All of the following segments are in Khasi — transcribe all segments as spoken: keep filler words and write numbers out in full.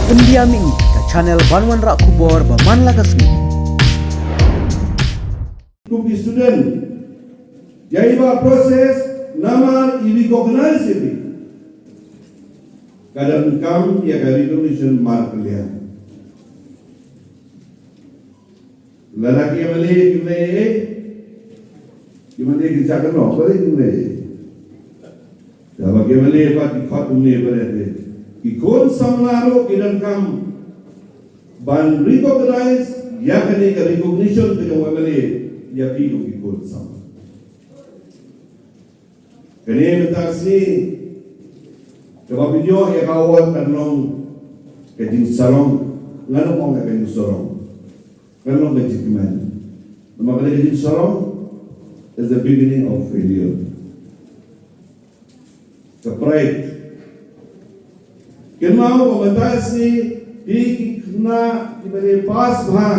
Pyndiam ïa ngi ka channel ban wanrah khubor ba man la ka sngi. Kum ki student, ïa iba process namar i recognize ïa ki. Ka donkam ïa ka recognition markylliang. Lada ki M L A kim leh ei, kim leh ei, ki jaka noh, balei kim leh ei? Lada ki M L A pat ki khot kumne balei te? Ki khun samla ruh ki donkam ban recognize ïa kane ka recognition ka jong M L A ïa phi kum ki khun samla. Kane mynta ka sngi kaba pynïoh ïa ka award kan long ka jingsarong, ngan ym ong ka jingsarong, kan long ka jingkmen. Namar kane ka jingsarong is the beginning of failure. Ka pride. Kynmaw ba mynta ka sngi phi ki khynnah kiba dei pass bha,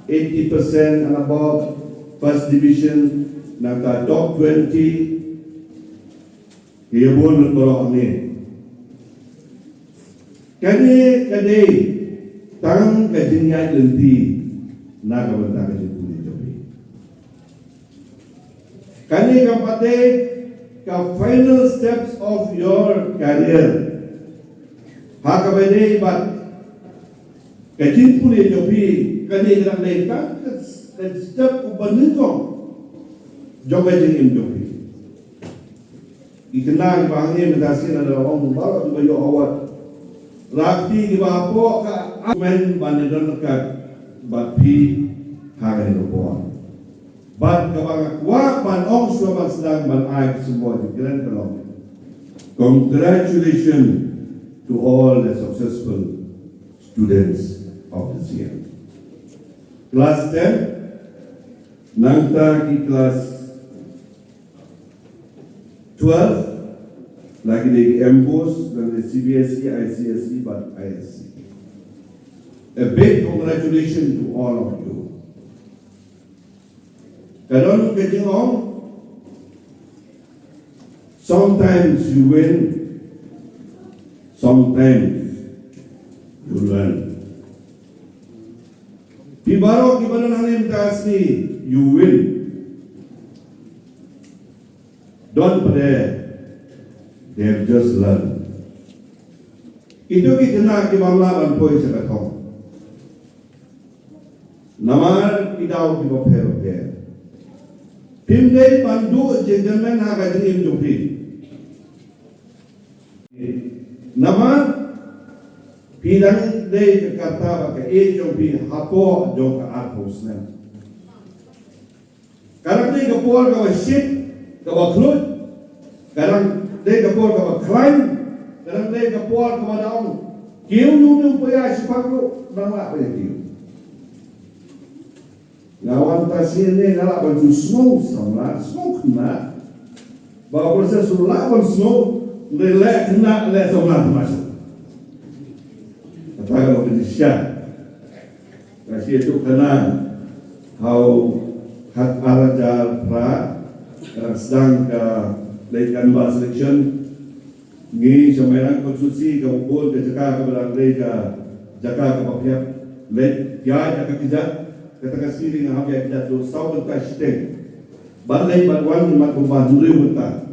eighty percent and above, first division, nangta top twenty, ki ïa bun lut baroh hangne. Kane ka dei tang ka jingïaid lynti na ka bynta ka jingpule jong phi. Kane ka pat dei ka final steps of your career. Ha kaba dei bad ka jingpule jong phi, kane ka dang dei tang ka, ka step uba nyngkong jong ka jingim jong phi. Ki khynnah kiba hangne mynta sien, lada ong baroh kiba ïoh award, lada ki, kiba hapoh ka, kmen ban ïadon ryngkat bad phi ha kane ka por. Bad kaba nga kwah ban ong shuwa ban sdang ban ai ka symbol jingkren ka long, congratulations to all the successful students of this year. Class ten, nangta ki class twelve, la ki dei ki MBOSE, la ki dei CBSE, ICSE bad ISC. A big congratulations to all of you. Ka don ka jingong, sometimes you win, sometimes you learn. Phi baroh kiba don hangne mynta ka sngi, you win. Don pat de, they have just learned. Kito ki khynnah ki bym lah ban poi sha ka thong namar ki daw kiba pher bapher. Phim dei ban duh jingkyrmen ha ka jingim jong phi. Namar phi dang dei ka kyrta bad ka age jong phi hapoh jong ka arphew snem. Ka dang dei ka por kaba shit, kaba khluit. Ka dang dei ka por kaba khlaiñ. Ka dang dei ka por kaba dang kiew, ïoh ïoh paya shiphang ruh nang lah paya kiew. Nga wan ta sien ne nga lah ban shu sngew samla, sngew khynnah. Ba u Prestone u lah ban sngew, leh leh khynnah leh samla khynnah shu. Kata ka long ka jingshisha. Nga shu ïathuh kane ha u khat ar hajar phra, ka dang sdang ka leit canvass election. Ngi sha Mairang constituency kaba bun ka jaka kaba dang dei ka jaka kaba phiah. Leit ïaid ha ka kjat, kata ka sngi nga hap ïaid kjat haduh saw kynta shiteng. Bad leit bad wan mat kumba hynriew kynta.